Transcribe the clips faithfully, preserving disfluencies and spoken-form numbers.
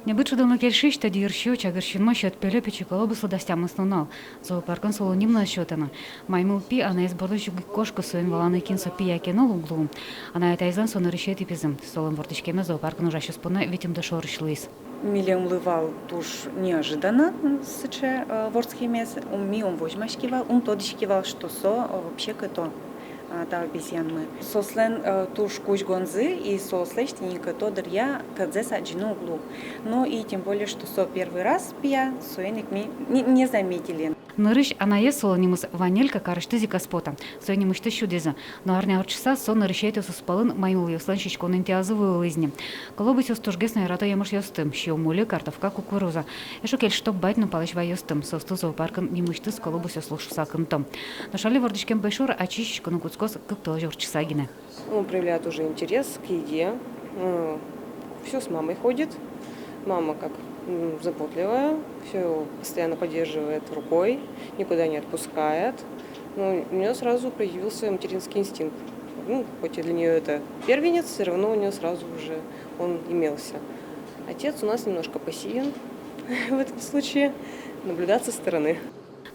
Небыт шудонлы кельшись, тӧдьы йырсиё, чагыр синмаськись, пелё пичи колобуслы дас тямыс нунал. Зоопаркын солы ним но ӧз сёто на. Маймыл пи анаез бордысь уг ик кошкы, соин валаны, кин со, пияк-а но, уг луы. Анай-атайзылэн со нырысетӥ пизы. Солэн вордӥськеме зоопаркын ужасьёс понна витьымдэ шорысь луиз. Милемлы вал туж неожиданно, м, сыӵе, э, вордскемез. Ум, ми ум возьмаське вал, ум тодӥське вал, что со, э, вообще кыто, а, та обезьянмы. Соослэн, э, туж кузьгонзы, и соослэсь тӥни кыто дыръя кӧтзэс адӟыны уг лу. Ну и тем более, что со первый раз пия, соин ик ми не, не заметили. Нырысь анаез, солэн нимыз Ванилька, карысьтыз ик ӧз пото. Соин нимысьтыз сюдӥзы. Но арня ортчыса со нырысетӥосыз пӧлын маймылъёслэн сиськон интыязы вуылӥз ни. Колобусъёс тужгес но ярато емышъёсты: сиё мульы, картовка, кукуруза. Эшшо кельшыто бадь но палэзь вайёсты. Соосты зоопаркын нимысьтыз колобусъёс луо шуыса кынто. Нош али вордӥськем пӧйшур ачиз сиськыны кутскоз кык толэзь ортчыса гинэ. Он проявляет уже интерес к еде. Все с мамой ходит. Мама как, м, заботливая, все постоянно поддерживает рукой, никуда не отпускает. Ну, у неё сразу проявился материнский инстинкт. Ну, хоть и для неё это первенец, все равно у неё сразу уже он имелся. Отец у нас немножко пассивен в этом случае, наблюдать со стороны.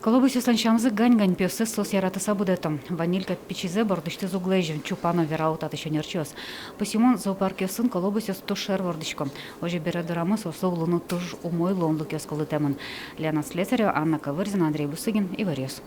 Колобусъёслэн сямзы гань-гань, пиоссэс соос яратыса будэто. Ванилька пичизэ бордысьтыз уг лэзьы, чупа но, верало татысь ӧнерчиос. Пусйымон, зоопаркъёсын колобусъёс туж шер вордӥсько. Озьы бере дорамы соослы улыны туж умой луонлыкъёс кылдытэмын. Лена Слесарева, Анна Ковырзина, Андрей Бусыгин, «Иворъёс».